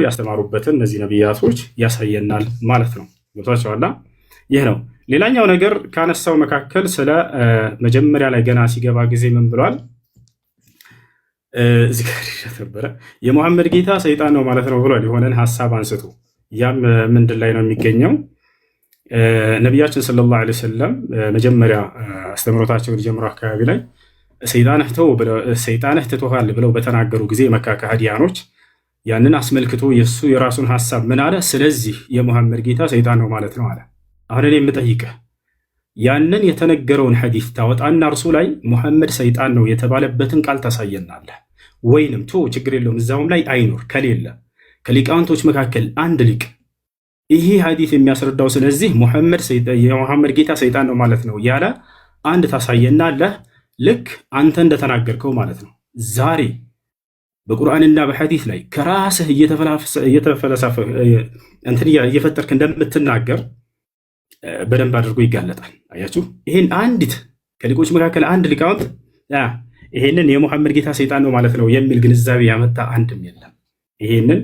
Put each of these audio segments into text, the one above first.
ያስተማሩበትን እነዚህ ነቢያቶች ያሳየናል ማለት ነው። ገብቷቸዋላ። ይህ ነው። ሌላኛው ነገር ካነሳው መካከል ስለ መጀመሪያ ላይ ገና ሲገባ ጊዜ ምን ብሏል? እዚህ ጋር ነበረ የሙሐመድ ጌታ ሰይጣን ነው ማለት ነው ብሏል። የሆነን ሀሳብ አንስቶ ያም ምንድን ላይ ነው የሚገኘው? ነቢያችን ሰለላሁ ዐለይሂ ወሰለም መጀመሪያ አስተምህሮታቸውን ሊጀምሩ አካባቢ ላይ ሰይጣንህ ትቶሃል ብለው በተናገሩ ጊዜ የመካ ከሃዲያኖች ያንን አስመልክቶ የእሱ የራሱን ሀሳብ ምን አለ? ስለዚህ የሙሐመድ ጌታ ሰይጣን ነው ማለት ነው አለ። አሁን እኔ የምጠይቅህ ያንን የተነገረውን ሐዲስ ታወጣና እርሱ ላይ ሙሐመድ ሰይጣን ነው የተባለበትን ቃል ታሳየናለህ። ወይንም ቶ ችግር የለውም እዛውም ላይ አይኖር ከሌለ ከሊቃውንቶች መካከል አንድ ሊቅ ይሄ ሐዲስ የሚያስረዳው ስለዚህ የሙሐመድ ጌታ ሰይጣን ነው ማለት ነው ያለ አንድ ታሳየናለህ። ልክ አንተ እንደተናገርከው ማለት ነው። ዛሬ በቁርአንና በሐዲስ ላይ ከራስህ እየተፈለሳፈ እንትን እየፈጠርክ እንደምትናገር በደንብ አድርጎ ይጋለጣል። አያችሁ፣ ይሄን አንዲት ከሊቆች መካከል አንድ ሊቃውንት ይሄንን የሙሐመድ ጌታ ሰይጣን ነው ማለት ነው የሚል ግንዛቤ ያመጣ አንድም የለም። ይሄንን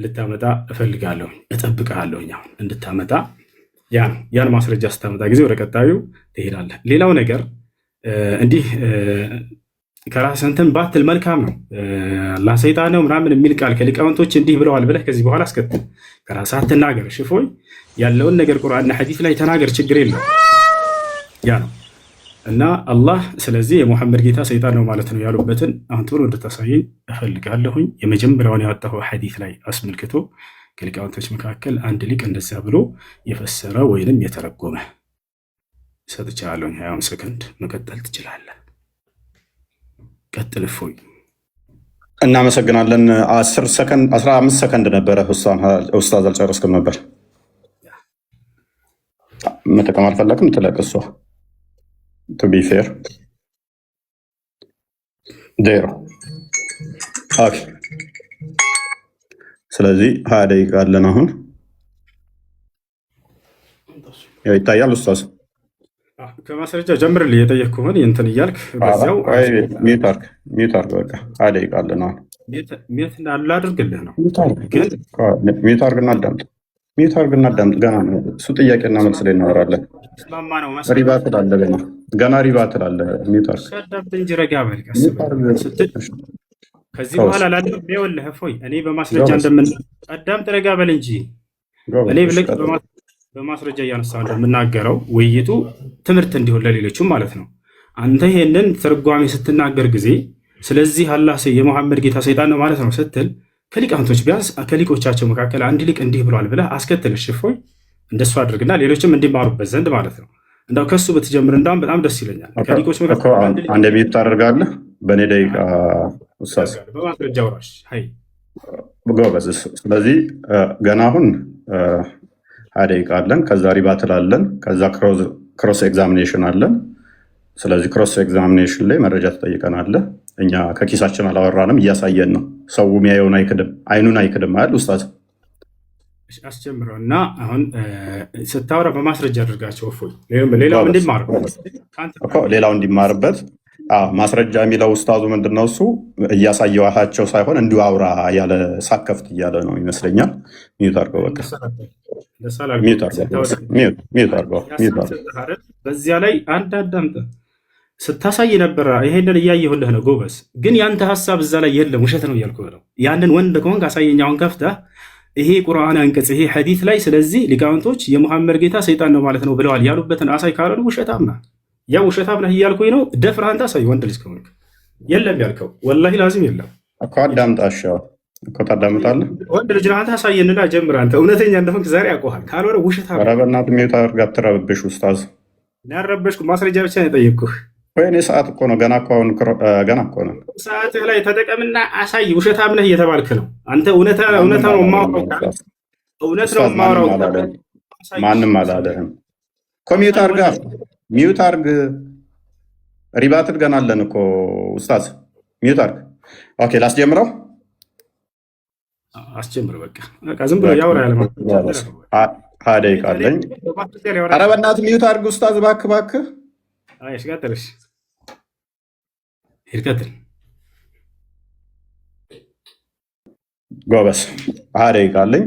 ልታመጣ እፈልጋለሁ፣ እጠብቅሃለሁ። አሁን እንድታመጣ ያን ማስረጃ ስታመጣ ጊዜ ወደ ቀጣዩ ትሄዳለህ። ሌላው ነገር እንዲህ ከራስህ እንትን ባትል መልካም ነው። አላህ ሰይጣን ነው ምናምን የሚል ቃል ከሊቃውንቶች እንዲህ ብለዋል ብለህ ከዚህ በኋላ አስከትል። ከራስህ አትናገር። ሽፎይ ያለውን ነገር ቁርአንና ሐዲስ ላይ ተናገር፣ ችግር የለው። ያ ነው እና አላህ ስለዚህ የሙሐመድ ጌታ ሰይጣን ነው ማለት ነው ያሉበትን አሁን ቶሎ እንድታሳየኝ እፈልጋለሁኝ። የመጀመሪያውን ያወጣኸው ሐዲስ ላይ አስመልክቶ ከሊቃውንቶች መካከል አንድ ሊቅ እንደዚያ ብሎ የፈሰረ ወይንም የተረጎመ ሰጥቻለሁኝ። 20 ሰከንድ መቀጠል ትችላለህ። ቀጥል እፎይ። እናመሰግናለን። 10 ሰከንድ፣ 15 ሰከንድ ነበረ። ኡስታዝ አልጨረስክም ነበር። መጠቀም አልፈለግም። ትለቅ እሷ to be fair 0። Okay። ስለዚህ 20 ደቂቃ አለን አሁን። ያው ይታያል ኡስታዝ። ከማስረጃ ጀምርልህ የጠየቅኩህን እንትን እያልክ በዚያው mute አድርግ፣ mute አድርግ። በቃ 20 ደቂቃ አለን አሁን። Mute ላድርግልህ ነው ግን Mute አድርግና አዳምጥ። Mute አድርግና አዳምጥ። ገና ነው እሱ ጥያቄና መልስ ላይ እናወራለን። ስማማ ነው Rebuttal አለ ገና ገና rebuttal አለ። Mute አድርግ። አዳምጥ እንጂ ረጋ በል ቀስ በል ስትል ከዚህ በኋላ ላለው ይኸውልህ እፎይ እኔ በማስረጃ እንደምን አዳምጥ፣ ረጋ በል እንጂ እኔ ልክ በማስረጃ እያነሳ እንደምናገረው ውይይቱ ትምህርት እንዲሆን ለሌሎቹም ማለት ነው። አንተ ይሄንን ትርጓሜ ስትናገር ጊዜ ስለዚህ አላህ የሙሐመድ ጌታ ሰይጣን ነው ማለት ነው ስትል ከሊቃውንቶች ቢያንስ ከሊቆቻቸው መካከል አንድ ሊቅ እንዲህ ብሏል ብለህ አስከትል። እፎይ እንደሱ አድርግና ሌሎችም እንዲማሩበት ዘንድ ማለት ነው። እንዳው ከሱ ብትጀምር እንዳውም በጣም ደስ ይለኛል። ከሊቆች መካከል አንድ ሊቅ አንድ mute ታደርጋለህ። በእኔ ደቂቃ ኡስታዝ በማስረጃ አውራሽ ሀይ ጎበዝ። ስለዚህ ገና አሁን 20 ደቂቃ አለን። ከዛ rebuttal አለን። ከዛ cross examination አለን። ስለዚህ cross examination ላይ መረጃ ትጠይቀናለህ። እኛ ከኪሳችን አላወራንም፣ እያሳየን ነው። ሰው የሚያየውን አይክድም፣ አይኑን አይክድም አይደል ኡስታዝ? አስጀምረው እና አሁን ስታወራ በማስረጃ አድርጋቸው እፎይ፣ ሌላው እንዲማርበት ሌላው እንዲማርበት ማስረጃ የሚለው ኡስታዙ ምንድነው? እሱ እያሳየዋቸው ሳይሆን እንዲሁ አውራ ያለ ሳከፍት እያለ ነው ይመስለኛል። Mute አድርገው፣ በቃ mute አድርገው። በዚያ ላይ አንድ አዳምጠ ስታሳይ ነበረ። ይሄንን እያየሁልህ ነው ጎበዝ። ግን ያንተ ሀሳብ እዛ ላይ የለም፣ ውሸት ነው እያልኩህ ነው። ያንን ወንድ ከሆንክ አሳየኝ። አሁን ከፍተህ ይሄ ቁርአን አንቀጽ ይሄ ሐዲስ ላይ ስለዚህ ሊቃውንቶች የሙሐመድ ጌታ ሰይጣን ነው ማለት ነው ብለዋል ያሉበትን አሳይ ካላሉ ውሸታም ነህ። ያ ውሸታም ነህ እያልኩኝ ነው። ደፍረህ አንተ አሳይ፣ ወንድ ልጅ ከሆንክ። የለም ያልከው ወላሂ ላዚም የለም እኮ አዳምጣሽ እኮ ታዳምጣለህ። ወንድ ልጅ ነህ አንተ፣ አሳየንና ጀምር። አንተ እውነተኛ እንደሆንክ ዛሬ ያውቀሃል። ካልሆነ ውሸታም ኧረ በእናትህ mute አድርግ፣ አትረብሽ ኡስታዝ። እኔ አልረበሽኩም፣ ማስረጃ ብቻ ነው የጠየቅኩህ። ወይኔ ሰዓት እኮ ነው ገና እኮ አሁን ገና እኮ ነው። ሰዓትህ ላይ ተጠቀምና አሳይ። ውሸታም ነህ እየተባልክ ነው አንተ። እውነት ነው የማወራው፣ እውነት ነው የማወራው። ማንም አላለህም እኮ። Mute አድርግ፣ mute አድርግ። Rebuttal ገና አለን እኮ ኡስታዝ፣ mute አድርግ። Okay ላስጀምረው። አስጀምር። በቃ በቃ ዝም ብሎ ያወራ ያለ 20 ደቂቃ አለኝ። ኧረ በእናትህ mute አድርግ ኡስታዝ፣ እባክህ እባክህ። እሺ ቀጥል። እሺ ሂድ ቀጥል። ጎበዝ፣ 20 ደቂቃ አለኝ።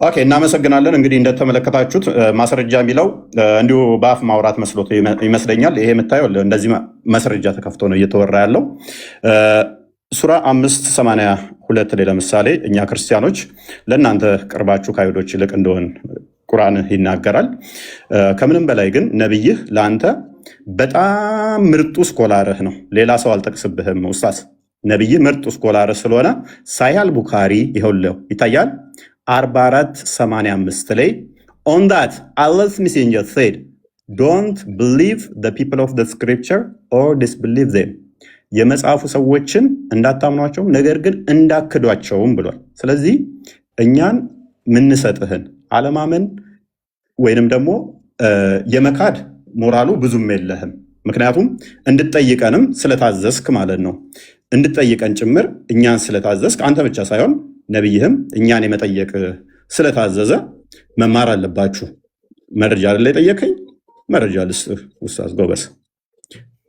Okay፣ እናመሰግናለን። እንግዲህ እንደተመለከታችሁት ማስረጃ የሚለው እንዲሁ በአፍ ማውራት መስሎት ይመስለኛል። ይሄ የምታየው እንደዚህ ማስረጃ ተከፍቶ ነው እየተወራ ያለው። ሱራ 5:82 ላይ ለምሳሌ እኛ ክርስቲያኖች ለእናንተ ቅርባችሁ ከአይሁዶች ይልቅ እንደሆን ቁርአን ይናገራል። ከምንም በላይ ግን ነብይህ ለአንተ በጣም ምርጡ scholar ህ ነው። ሌላ ሰው አልጠቅስብህም ኡስታዝ። ነብይህ ምርጡ scholar ህ ስለሆነ ሳሂህ አል ቡካሪ ይኸውልህ ይታያል 4485 ላይ "On that Allah's messenger said, don't believe the people of the scripture or disbelieve them." የመጽሐፉ ሰዎችን እንዳታምኗቸው ነገር ግን እንዳትክዷቸውም ብሏል። ስለዚህ እኛን ምንሰጥህን አለማመን ወይንም ደግሞ የመካድ ሞራሉ ብዙም የለህም። ምክንያቱም እንድትጠይቀንም ስለታዘዝክ ማለት ነው። እንድትጠይቀን ጭምር እኛን ስለታዘዝክ አንተ ብቻ ሳይሆን ነቢይህም እኛን የመጠየቅ ስለታዘዘ መማር አለባችሁ። መረጃ አይደለ የጠየከኝ? መረጃ ልስጥህ ኡስታዝ ጎበዝ።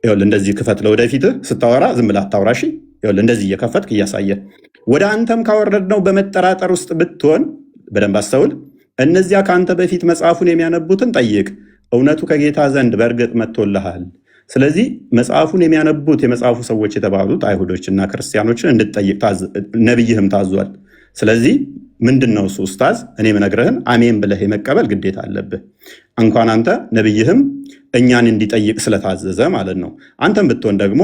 ይኸውልህ እንደዚህ ክፈት። ለወደፊትህ ስታወራ ዝም ብለህ አታውራ። እሺ፣ ይኸውልህ እንደዚህ እየከፈትክ እያሳየ ወደ አንተም ካወረድነው በመጠራጠር ውስጥ ብትሆን በደንብ አስተውል። እነዚያ ከአንተ በፊት መጽሐፉን የሚያነቡትን ጠይቅ፣ እውነቱ ከጌታ ዘንድ በእርግጥ መጥቶልሃል። ስለዚህ መጽሐፉን የሚያነቡት የመጽሐፉ ሰዎች የተባሉት አይሁዶችና ክርስቲያኖችን እንድትጠይቅ ነቢይህም ታዟል። ስለዚህ ምንድን ነው እሱ ኡስታዝ፣ እኔ ምነግርህን አሜን ብለህ የመቀበል ግዴታ አለብህ። እንኳን አንተ ነቢይህም እኛን እንዲጠይቅ ስለታዘዘ ማለት ነው። አንተም ብትሆን ደግሞ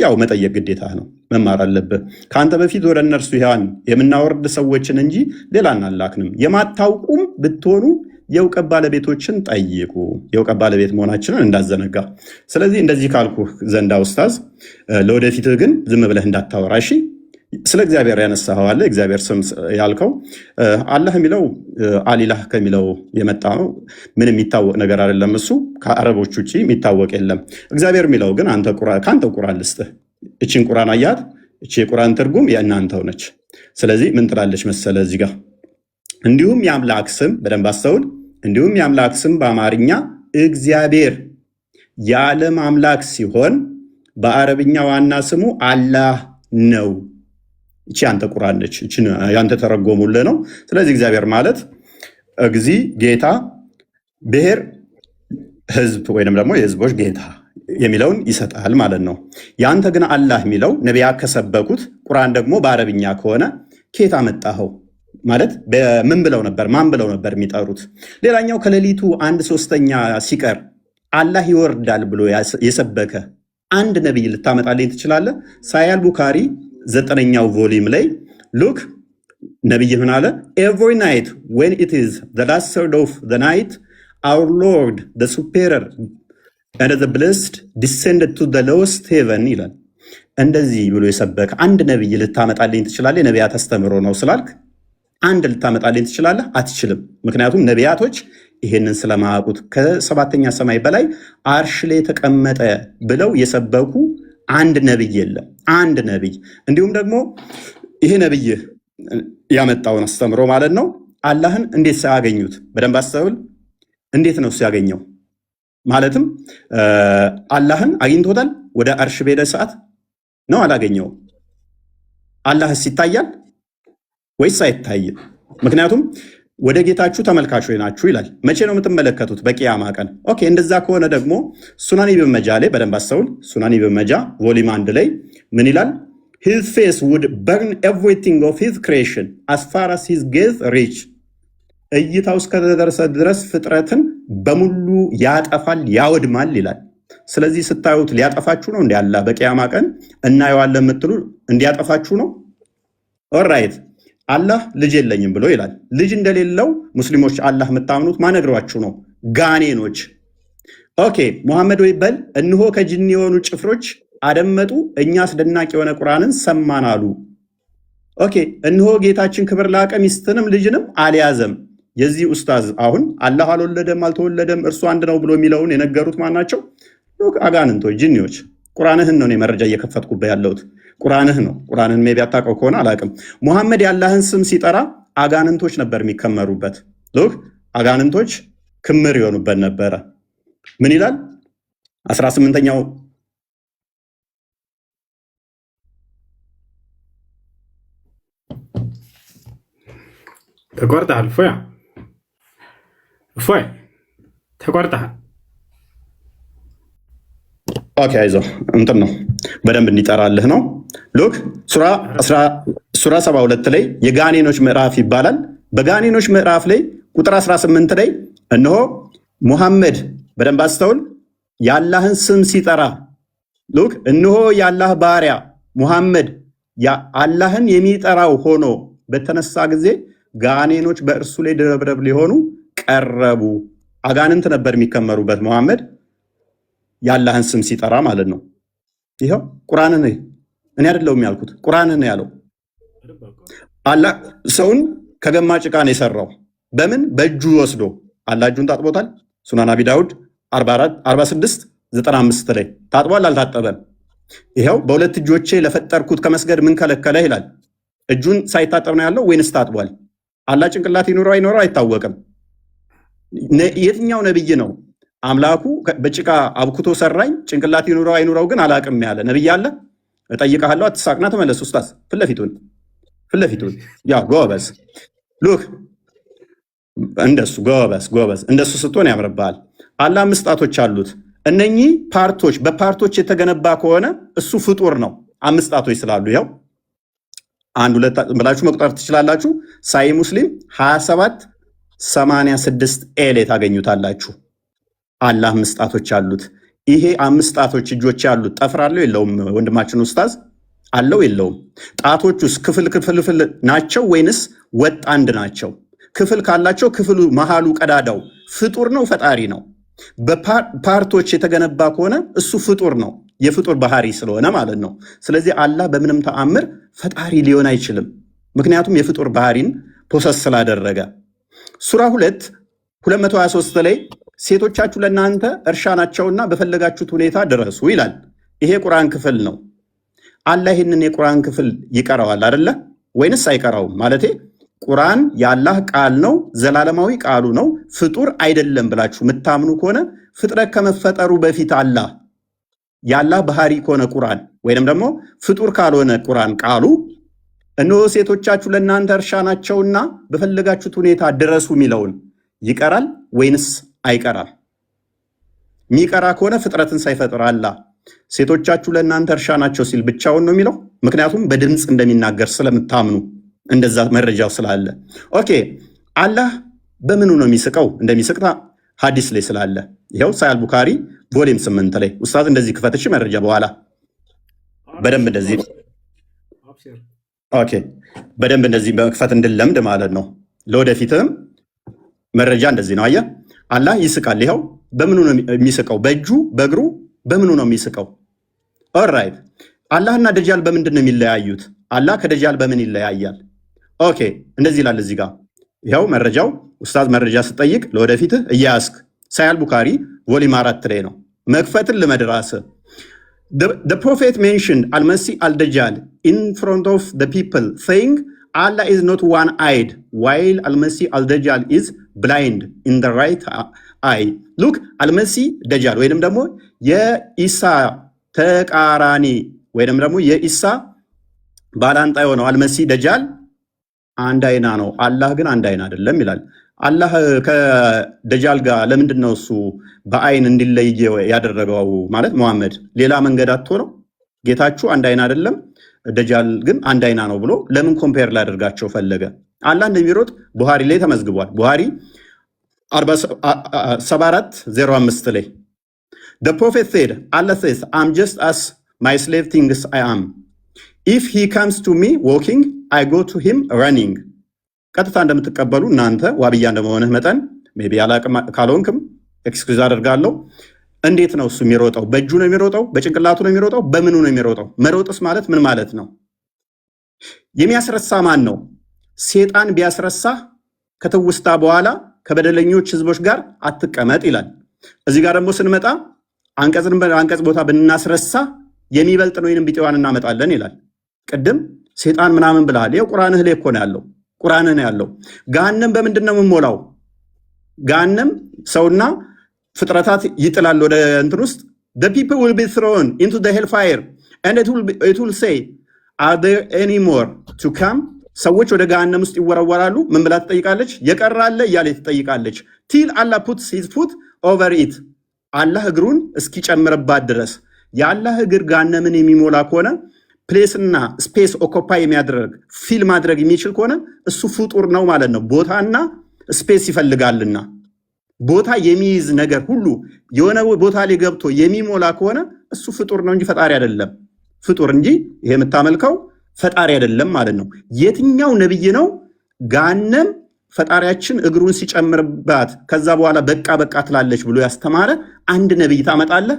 ያው መጠየቅ ግዴታ ነው፣ መማር አለብህ። ከአንተ በፊት ወደ እነርሱ ያን የምናወርድ ሰዎችን እንጂ ሌላ አናላክንም። የማታውቁም ብትሆኑ የእውቀት ባለቤቶችን ጠይቁ። የእውቀት ባለቤት መሆናችንን እንዳዘነጋ። ስለዚህ እንደዚህ ካልኩ ዘንዳ ኡስታዝ፣ ለወደፊትህ ግን ዝም ብለህ እንዳታወራ እሺ። ስለ እግዚአብሔር ያነሳኸው አለ፣ እግዚአብሔር ስም ያልከው አላህ የሚለው አሊላህ ከሚለው የመጣ ነው። ምንም የሚታወቅ ነገር አይደለም። እሱ ከአረቦች ውጭ የሚታወቅ የለም። እግዚአብሔር የሚለው ግን ከአንተ ቁርአን ልስጥህ። እችን ቁርአን አያት። እቺ የቁርአን ትርጉም የእናንተው ነች። ስለዚህ ምን ትላለች መሰለ እዚህ ጋር? እንዲሁም የአምላክ ስም፣ በደንብ አስተውል። እንዲሁም የአምላክ ስም በአማርኛ እግዚአብሔር የዓለም አምላክ ሲሆን በአረብኛ ዋና ስሙ አላህ ነው። እቺ ያንተ ቁርአን ነች። እቺ ያንተ ተረጎሙልህ ነው። ስለዚህ እግዚአብሔር ማለት እግዚ ጌታ፣ ብሔር ህዝብ ወይንም ደግሞ የህዝቦች ጌታ የሚለውን ይሰጣል ማለት ነው። ያንተ ግን አላህ የሚለው ነቢያት ከሰበኩት ቁርአን ደግሞ በአረብኛ ከሆነ ከየት አመጣኸው? ማለት ምን ብለው ነበር? ማን ብለው ነበር የሚጠሩት? ሌላኛው ከሌሊቱ አንድ ሶስተኛ ሲቀር አላህ ይወርዳል ብሎ የሰበከ አንድ ነቢይ ልታመጣልኝ ትችላለህ? ሳሂህ አል ቡካሪ ዘጠነኛው volume ላይ look፣ ነቢይ ምን አለ? "Every night when it is the last third of the night, our Lord the superior and the blessed descended to the lowest heaven" ይላል። እንደዚህ ብሎ የሰበከ አንድ ነቢይ ልታመጣልኝ ትችላለህ? የነቢያት አስተምህሮ ነው ስላልክ አንድ ልታመጣልኝ ትችላለህ? አትችልም። ምክንያቱም ነቢያቶች ይሄንን ስለማያውቁት ከሰባተኛ ሰማይ በላይ አርሽ ላይ የተቀመጠ ብለው የሰበኩ አንድ ነቢይ የለም። አንድ ነቢይ። እንዲሁም ደግሞ ይሄ ነቢይ ያመጣውን አስተምህሮ ማለት ነው። አላህን እንዴት ሳያገኙት፣ በደንብ አስተውል። እንዴት ነው ሲያገኘው? ማለትም አላህን አግኝቶታል ወደ አርሽ በሄደ ሰዓት ነው? አላገኘውም? አላህስ ይታያል ወይስ አይታይም? ምክንያቱም ወደ ጌታችሁ ተመልካቾች ናችሁ ይላል። መቼ ነው የምትመለከቱት? በቂያማ ቀን። Okay፣ እንደዛ ከሆነ ደግሞ ሱናን ኢብን መጃ ላይ በደንብ አስተውል። ሱናን ኢብን መጃ volume 1 ላይ ምን ይላል? "His face would burn everything of his creation as far as his gaze reach." እይታው እስከተደረሰ ድረስ ፍጥረትን በሙሉ ያጠፋል፣ ያወድማል ይላል። ስለዚህ ስታዩት ሊያጠፋችሁ ነው እንዲ አላህ በቂያማ ቀን እናየዋለን የምትሉ እንዲያጠፋችሁ ነው። Alright፣ አላህ ልጅ የለኝም ብሎ ይላል። ልጅ እንደሌለው ሙስሊሞች አላህ የምታምኑት ማን ነግሯችሁ ነው? ጋኔኖች። Okay፣ ሙሐመድ ወይ በል እነሆ ከጅን የሆኑ ጭፍሮች አደመጡ፣ እኛ አስደናቂ የሆነ ቁርአንን ሰማን አሉ። Okay፣ እነሆ ጌታችን ክብር ላቀ ሚስትንም ልጅንም አልያዘም። የዚህ ኡስታዝ አሁን አላህ አልወለደም አልተወለደም እርሱ አንድ ነው ብሎ የሚለውን የነገሩት ማን ናቸው? አጋንንቶች፣ ጅኒዎች። ቁርአንህን ነው እኔ መረጃ እየከፈትኩበት ያለሁት፣ ቁርአንህ ነው። ቁርአንህን maybe አታውቀው ከሆነ አላውቅም። ሙሐመድ የአላህን ስም ሲጠራ አጋንንቶች ነበር የሚከመሩበት። Look፣ አጋንንቶች ክምር ይሆኑበት ነበረ። ምን ይላል? 18ኛው ተቋርጠሃል። እፎያ፣ እፎይ፣ ተቋርጠሃል። Okay፣ አይዞህ፣ እንትን ነው፣ በደንብ እንዲጠራልህ ነው። Look፣ ሱራ 72 ላይ የጋኔኖች ምዕራፍ ይባላል። በጋኔኖች ምዕራፍ ላይ ቁጥር 18 ላይ እነሆ ሙሐመድ፣ በደንብ አስተውል፣ የአላህን ስም ሲጠራ፣ look፣ እነሆ የአላህ ባሪያ ሙሐመድ አላህን የሚጠራው ሆኖ በተነሳ ጊዜ ጋኔኖች በእርሱ ላይ ድርብርብ ሊሆኑ ቀረቡ። አጋንንት ነበር የሚከመሩበት ሙሐመድ የአላህን ስም ሲጠራ ማለት ነው። ይኸው ቁርአንን፣ እኔ አይደለሁም ያልኩት፣ ቁርአንን ነው ያለው። አላህ ሰውን ከገማ ጭቃ ነው የሰራው። በምን? በእጁ ወስዶ። አላህ እጁን ታጥቦታል። ሱናን አቢ ዳውድ 46 95 ላይ ታጥቧል አልታጠበም? ይኸው በሁለት እጆቼ ለፈጠርኩት ከመስገድ ምን ከለከለህ ይላል። እጁን ሳይታጠብ ነው ያለው ወይንስ ታጥቧል? አላህ ጭንቅላት ይኑረው አይኖረው አይታወቅም። የትኛው ነብይ ነው አምላኩ በጭቃ አብኩቶ ሰራኝ፣ ጭንቅላት ይኑረው አይኑረው ግን አላቅም ያለ ነብይ አለ? እጠይቅሃለሁ። አትሳቅና ተመለስ። ኡስታዝ፣ ፊት ለፊቱን፣ ፊት ለፊቱን። Yeah፣ ጎበዝ። Look፣ እንደሱ፣ ጎበዝ ጎበዝ፣ እንደሱ ስትሆን ያምርብሃል። አላህ አምስት ጣቶች አሉት። እነኚህ part ኦች በ part ኦች የተገነባ ከሆነ እሱ ፍጡር ነው። አምስት ጣቶች ስላሉ ያው አንድ ሁለት ብላችሁ መቁጠር ትችላላችሁ። ሳሂህ ሙስሊም 27 86 A ላይ ታገኙታላችሁ። አላህ አምስት ጣቶች አሉት። ይሄ አምስት ጣቶች እጆች ያሉት ጠፍር አለው የለውም? ወንድማችን ኡስታዝ፣ አለው የለውም? ጣቶቹስ ክፍል ክፍልፍል ናቸው ወይንስ ወጥ አንድ ናቸው? ክፍል ካላቸው ክፍሉ መሃሉ ቀዳዳው ፍጡር ነው ፈጣሪ ነው? በ part ኦች የተገነባ ከሆነ እሱ ፍጡር ነው፣ የፍጡር ባህሪ ስለሆነ ማለት ነው። ስለዚህ አላህ በምንም ተአምር ፈጣሪ ሊሆን አይችልም። ምክንያቱም የፍጡር ባህሪን possess ስላደረገ። ሱራ 2 223 ላይ ሴቶቻችሁ ለእናንተ እርሻ ናቸውና በፈለጋችሁት ሁኔታ ድረሱ ይላል። ይሄ ቁርአን ክፍል ነው። አላህ ይህንን የቁርአን ክፍል ይቀራዋል አይደለ? ወይንስ አይቀራውም? ማለቴ ቁርአን የአላህ ቃል ነው፣ ዘላለማዊ ቃሉ ነው፣ ፍጡር አይደለም ብላችሁ የምታምኑ ከሆነ ፍጥረት ከመፈጠሩ በፊት አላህ የአላህ ባህሪ ከሆነ ቁርአን ወይንም ደግሞ ፍጡር ካልሆነ ቁርአን ቃሉ፣ እነሆ ሴቶቻችሁ ለእናንተ እርሻ ናቸውና በፈለጋችሁት ሁኔታ ድረሱ የሚለውን ይቀራል ወይንስ አይቀራም? የሚቀራ ከሆነ ፍጥረትን ሳይፈጥር አላህ ሴቶቻችሁ ለእናንተ እርሻ ናቸው ሲል ብቻውን ነው የሚለው? ምክንያቱም በድምፅ እንደሚናገር ስለምታምኑ፣ እንደዛ መረጃው ስላለ። Okay፣ አላህ በምኑ ነው የሚስቀው? እንደሚስቅ ሀዲስ ላይ ስላለ ይኸው ሳሂህ አል ቡካሪ volume 8 ላይ። ኡስታዝ፣ እንደዚህ ክፈትሽ መረጃ በኋላ በደንብ እንደዚህ። Okay፣ በደንብ እንደዚህ በመክፈት እንድለምድ ማለት ነው። ለወደፊትም መረጃ እንደዚህ ነው። አየህ፣ አላህ ይስቃል። ይኸው በምኑ ነው የሚስቀው? በእጁ፣ በእግሩ፣ በምኑ ነው የሚስቀው? Alright፣ አላህና ደጃል በምንድን ነው የሚለያዩት? አላህ ከደጃል በምን ይለያያል? Okay፣ እንደዚህ ይላል እዚህ ጋር፣ ይኸው መረጃው። ኡስታዝ፣ መረጃ ስጠይቅ ለወደፊትህ እያያስክ ሳሂህ አል ቡካሪ volume 4 ላይ ነው። መክፈትን ልመድ ራስህ። The prophet mentioned Al-Masih al-Dajjal in front of the people, saying, "Allah is not one-eyed, while Al-Masih al-Dajjal is blind in the right eye." Look፣ Al-Masih Dajjal ወይንም ደግሞ የኢሳ ተቃራኒ ወይንም ደግሞ የኢሳ ባላንጣ የሆነው አልመሲህ ደጃል አንድ አይና ነው፣ አላህ ግን አንድ አይና አይደለም ይላል። አላህ ከደጃል ጋር ለምንድን ነው እሱ በአይን እንዲለይ ያደረገው? ማለት መሐመድ ሌላ መንገድ አጥቶ ነው? ጌታችሁ አንድ አይና አይደለም፣ ደጃል ግን አንድ አይና ነው ብሎ ለምን compare ሊያደርጋቸው ፈለገ? አላህ እንደሚሮጥ ቡሃሪ ላይ ተመዝግቧል። ቡሃሪ 7405 ላይ "The prophet said, Allah says, 'I'm just as my slave thinks I am. If he comes to me walking, I go to him running.'" ቀጥታ እንደምትቀበሉ እናንተ ዋብያ እንደመሆንህ መጠን maybe አላቅም፣ ካልሆንክም excuse አደርጋለሁ። እንዴት ነው እሱ የሚሮጠው? በእጁ ነው የሚሮጠው? በጭንቅላቱ ነው የሚሮጠው? በምኑ ነው የሚሮጠው? መሮጥስ ማለት ምን ማለት ነው? የሚያስረሳ ማን ነው? ሴጣን ቢያስረሳ ከትውስታ በኋላ ከበደለኞች ህዝቦች ጋር አትቀመጥ ይላል። እዚህ ጋር ደግሞ ስንመጣ አንቀጽን በአንቀጽ ቦታ ብናስረሳ የሚበልጥ ወይንም ቢጤዋን እናመጣለን ይላል። ቅድም ሴጣን ምናምን ብለሃል። ይኸው ቁርአንህ ላይ እኮ ነው ያለው። ቁርአንህ ነው ያለው። ገሃነም በምንድን ነው የምሞላው? ገሃነም ሰውና ፍጥረታት ይጥላል ወደ እንትን ውስጥ። "The people will be thrown into the hellfire and it will say, 'Are there any more to come?'" ሰዎች ወደ ገሃነም ውስጥ ይወረወራሉ። ምን ብላ ትጠይቃለች? የቀረ አለ እያለ ትጠይቃለች። Till Allah puts his foot over it፣ አላህ እግሩን እስኪጨምርባት ድረስ። የአላህ እግር ገሃነምን የሚሞላ ከሆነ፣ place እና space occupy የሚያደርግ፣ fill ማድረግ የሚችል ከሆነ እሱ ፍጡር ነው ማለት ነው። ቦታና space ይፈልጋልና ቦታ የሚይዝ ነገር ሁሉ የሆነ ቦታ ላይ ገብቶ የሚሞላ ከሆነ እሱ ፍጡር ነው እንጂ ፈጣሪ አይደለም። ፍጡር እንጂ ይሄ የምታመልከው ፈጣሪ አይደለም ማለት ነው። የትኛው ነብይ ነው ገሃነም ፈጣሪያችን እግሩን ሲጨምርባት ከዛ በኋላ በቃ በቃ ትላለች ብሎ ያስተማረ አንድ ነብይ ታመጣለህ?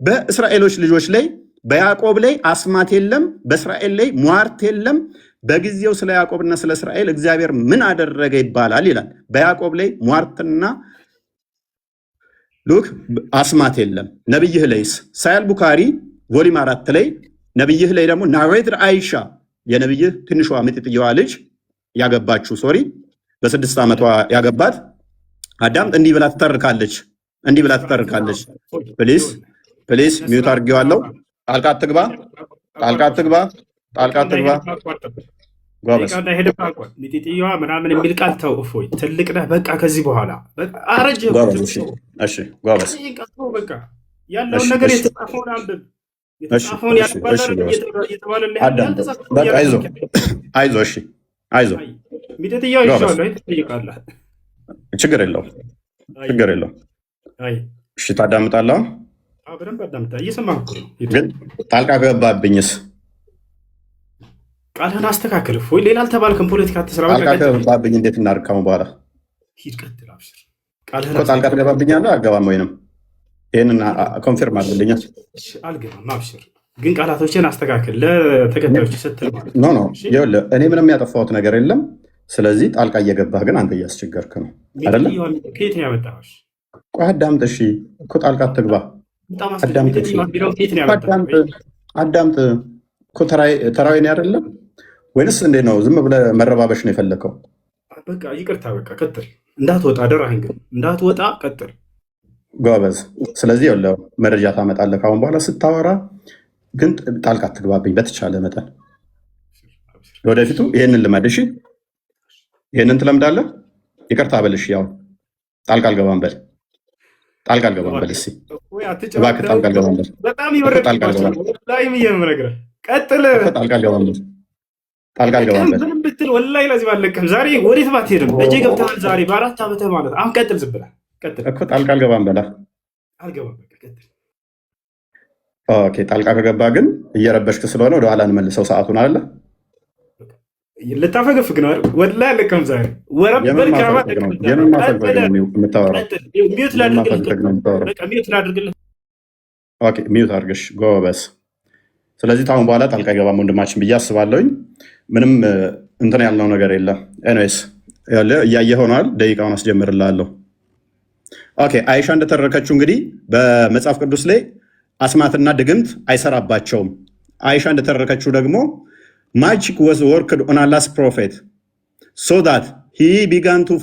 በእስራኤሎች ልጆች ላይ፣ በያዕቆብ ላይ አስማት የለም፣ በእስራኤል ላይ ሟርት የለም። በጊዜው ስለ ያዕቆብና ስለ እስራኤል እግዚአብሔር ምን አደረገ ይባላል ይላል። በያዕቆብ ላይ ሟርትና look አስማት የለም። ነብይህ ላይስ? ሳሂህ አል ቡካሪ volume 4 ላይ ነብይህ ላይ ደግሞ narrated አይሻ፣ የነብይህ ትንሿ ምጥጥየዋ ልጅ ያገባችው፣ sorry፣ በ6 ዓመቷ ያገባት፣ አዳምጥ፣ እንዲህ ብላ ትተርካለች። እንዲህ ብላ ትተርካለች። Please, please፣ mute አድርጌዋለሁ። ጣልቃ አትግባ፣ ጣልቃ አትግባ፣ ጣልቃ አትግባ። ጎበዝ። ሚጢጥየዋ ምናምን የሚል ቃል ተው። እፎይ፣ ትልቅ ነህ። በቃ ከዚህ በኋላ አረጀህ። ጎበዝ። እሺ፣ እሺ፣ ጎበዝ። በቃ ያለውን ነገር የተጻፈውን አንብብ። የተጻፈውን እየተባለልህ። አዳምጥ። በቃ አይዞህ፣ አይዞህ። እሺ፣ አይዞህ። ሚጢጥየዋ ይዤዋለሁ፣ ትጠይቃለህ። ችግር የለውም፣ ችግር የለውም። እሺ፣ ታዳምጣለህ? በደንብ አዳምጣ። እየሰማህ እኮ ነው። ግን ጣልቃ ገባብኝስ? ቃልህን አስተካክል። እፎይ፣ ሌላ አልተባልክም። ፖለቲካ አትስራ። ጣልቃ ገባብኝ እንዴት እናድርግ? ካሁን በኋላ ሂድ፣ ቀጥል። አብሽር። ቃልህን እኮ ጣልቃ ትገባብኛለህ? አገባም ወይንም ይህንን confirm አድርግልኛል። አልገባም። አብሽር፣ ግን ቃላቶችን አስተካክል ለተከታዮች ስትል ማለት No, no፣ ይኸውልህ፣ እኔ ምንም ያጠፋሁት ነገር የለም። ስለዚህ ጣልቃ እየገባህ ግን አንተ እያስቸገርክ ነው አይደለ? ከየት ነው ያመጣኸው? ቆይ አዳምጥ። እሺ እኮ ጣልቃ አትግባ። አዳምጥ። እሺ አዳምጥ፣ አዳምጥ እኮ ተራዊ እኔ አይደለም ወይንስ እንዴት ነው? ዝም ብለህ መረባበሽ ነው የፈለከው? በቃ ይቅርታ፣ በቃ ቀጥል። እንዳትወጣ አደራህን፣ ግን እንዳትወጣ ቀጥል። ጎበዝ። ስለዚህ ይኸውልህ፣ መረጃ ታመጣለህ ከአሁን በኋላ ስታወራ፣ ግን ጣልቃ አትግባብኝ በተቻለ መጠን። ለወደፊቱ ይህንን ልመድ። እሺ፣ ይህንን ትለምዳለህ። ይቅርታ በልሽ። ያው ጣልቃ አልገባም በል፣ ጣልቃ አልገባም በል። እስኪ እባክህ ጣልቃ አልገባም በል። በጣም ይወረድባቸው ላይ የምነግርህ ቀጥል። ጣልቃ አልገባም በል፣ ጣልቃ አልገባም በል። ምንም ብትል ወላሂ ለዚህ ባለቅህም። ዛሬ ወዴት ባትሄድም እጄ ገብተሃል። ዛሬ በ4 ዓመትህ ማለት አሁን ቀጥል፣ ዝም ብለህ ቀጥል። እኮ ጣልቃ አልገባም በላ። አልገባም፣ በቃ ቀጥል። Okay፣ ጣልቃ ከገባ ግን እየረበሽክ ስለሆነ ወደኋላ እንመልሰው ሰዓቱን አለ። ልታፈገፍግ ነው አይደል? ወላሂ አለቅህም ዛሬ ወረበል ካባ። የምን ማፈግፈግ ነው የምታወራው? Mute የምን ማፈግፈግ ነው የምታወራው? በቃ mute ላድርግልህ። Okay፣ mute አድርግሽ ጎበዝ። ስለዚህ ታሁን በኋላ ጣልቃ አይገባም ወንድማችን ብዬ አስባለሁኝ። ምንም እንትን ያልነው ነገር የለም። Anyways፣ እያየህ ሆኗል። ደቂቃውን አስጀምርልሃለሁ። Okay፣ አይሻ እንደተረከችው እንግዲህ በመጽሐፍ ቅዱስ ላይ አስማትና ድግምት አይሰራባቸውም። አይሻ እንደተረከችው ደግሞ magic was worked on Allah's prophet so that he began to